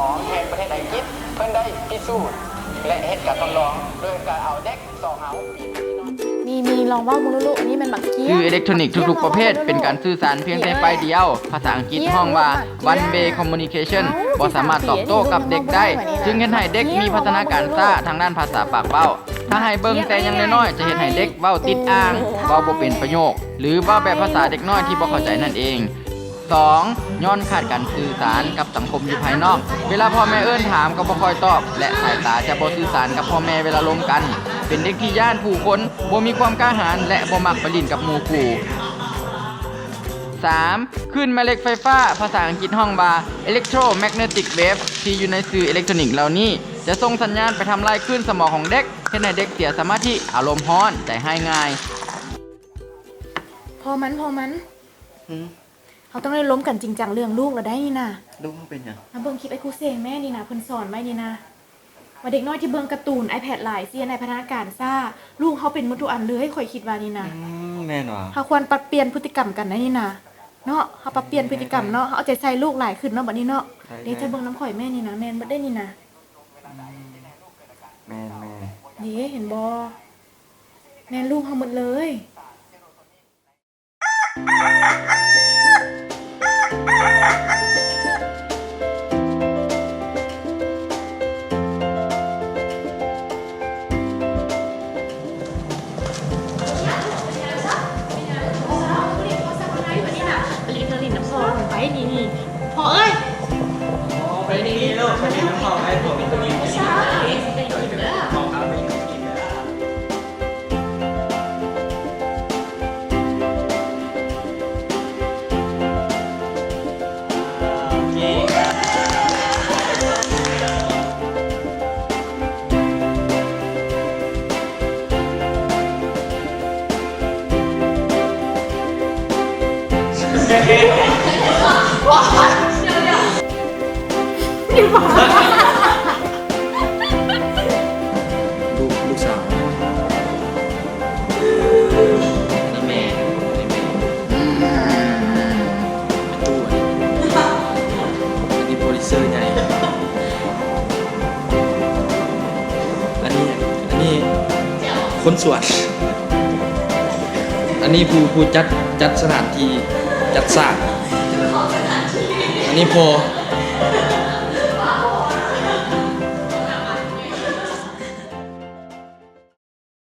ຂອງແຫ່ງປະເທດອັງກິດ ເພິ່ນໄດ້ພິສູດ ແລະ ເຮັດການທົດລອງ ໂດຍການເອົາເດັກສອງຫາຫົກປີ ນີ້ ນີ້ ລອງເວົ້າເບິ່ງລູກ ນີ້ແມ່ນບັກກຽມ ສື່ເອເລັກໂທຣນິກທຸກໆປະເພດ ເປັນການສື່ສານພຽງແຕ່ຝ່າຍດຽວ. ພາສາອັງກິດຮ້ອງວ່າ one way communication ບໍ່ສາມາດຕອບໂຕ້ກັບເດັກໄດ້ ຈຶ່ງເຮັດໃຫ້ເດັກມີພັດທະນາການຊ້າທາງດ້ານພາສາປາກເວົ້າ. ຖ້າໃຫ້ເບິ່ງແຕ່ຍັງນ້ອຍໆ ຈະເຮັດໃຫ້ເດັກເວົ້າຕິດອ່າງ, ເວົ້າບໍ່ເປັນປະໂຫຍກ ຫຼື ເວົ້າແບບພາສາເດັກນ້ອຍທີ່ບໍ່ເຂົ້າໃຈນັ້ນເອງ. ສອງ ຍ້ອນຂາດການສື່ສານກັບສັງຄົມຢູ່ພາຍນອກ. ເວລາພໍ່ແມ່ເອີ້ນຖາມກໍບໍ່ຄ່ອຍຕອບ ແລະ ສາຍຕາຈະບໍ່ສື່ສານກັບພໍ່ແມ່ເວລາລົມກັນ. ເປັນເດັກທີ່ຢ້ານຜູ້ຄົນ, ບໍ່ມີຄວາມກ້າຫານ ແລະ ບໍ່ມັກໄປຫຼິ້ນກັບໝູ່ຄູ່. ສາມ ຄື້ນແມ່ເຫຼັກໄຟຟ້າ, ພາສາອັງກິດຮ້ອງວ່າ electromagnetic wave ທີ່ຢູ່ໃນສື່ເອເລັກໂທຣນິກເຫຼົ່ານີ້ ຈະສົ່ງສັນຍານໄປທຳລາຍຄື້ນສະໝອງຂອງເດັກ, ເຮັດໃຫ້ເດັກເສຍສະມາທິ, ອາລົມຮ້ອນ, ໃຈຮ້າຍງ່າຍ. ພໍມັນ, ພໍມັນ. ຫືມ? ເຮົາຕ້ອງໄດ້ລົມກັນຈິງຈັງເລື່ອງລູກລະໄດ໋ນີ້ນະ. ລູກເຮົາເປັນຫຍັງ? ມາເບິ່ງຄລິບໄອ້ຄູເຊງແມ້ນີ້ນະ, ເພິ່ນສອນໄວ້ນີ້ນະ ວ່າເດັກນ້ອຍທີ່ເບິ່ງກາຕູນ iPad ຫຼາຍ ຊິເຮັດໃຫ້ພັດທະນາການຊ້າ. ລູກເຮົາເປັນໝົດທຸກອັນເລີຍ, ຂ້ອຍຄິດວ່ານີ້ນະ. ອືມ ແມ່ນຫວາ? ເຮົາຄວນປັບປ່ຽນພຶດຕິກຳກັນໄດ໋ນີ້ນະ ເນາະ. ເຮົາປັບປ່ຽນພຶດຕິກຳເນາະ, ເຮົາເອົາໃຈໃສ່ລູກຫຼາຍຂຶ້ນເນາະ ບັດນີ້ເນາະ. ເດ້ ເຈົ້າເບິ່ງນຳຂ້ອຍແມ່ນີ້ນະ, ແມ່ນເບິດເດ້ນີ້ນະ. ອືມ ແມ່ນໆ. ເດ້ ເຫັນບໍ່? ແມ່ນລູກເຮົາໝົດເລີຍ. ໄປນີ້ ພໍ່ເອີຍ ໄປນີ້ລູກ ໄປຫຼິ້ນນຳພໍ່ ໃຫ້ພໍ່ເປັນຜູ້ດີ ພໍ່ພາໄປກິນເດີ. ລູກ ລູກສາວ ອັນນີ້ແມ່ ອັນນີ້ແມ່ ອືມ ແມ່ຕູ້ ອັນນີ້ໂປຣດິວເຊີໃຫຍ່ ອັນນີ້ ອັນນີ້ຄົນສວນ ອັນນີ້ຜູ້ ຜູ້ຈັດ ຈັດສະຖານທີ່ ຈັດສາກ ອັນນີ້ພໍ່.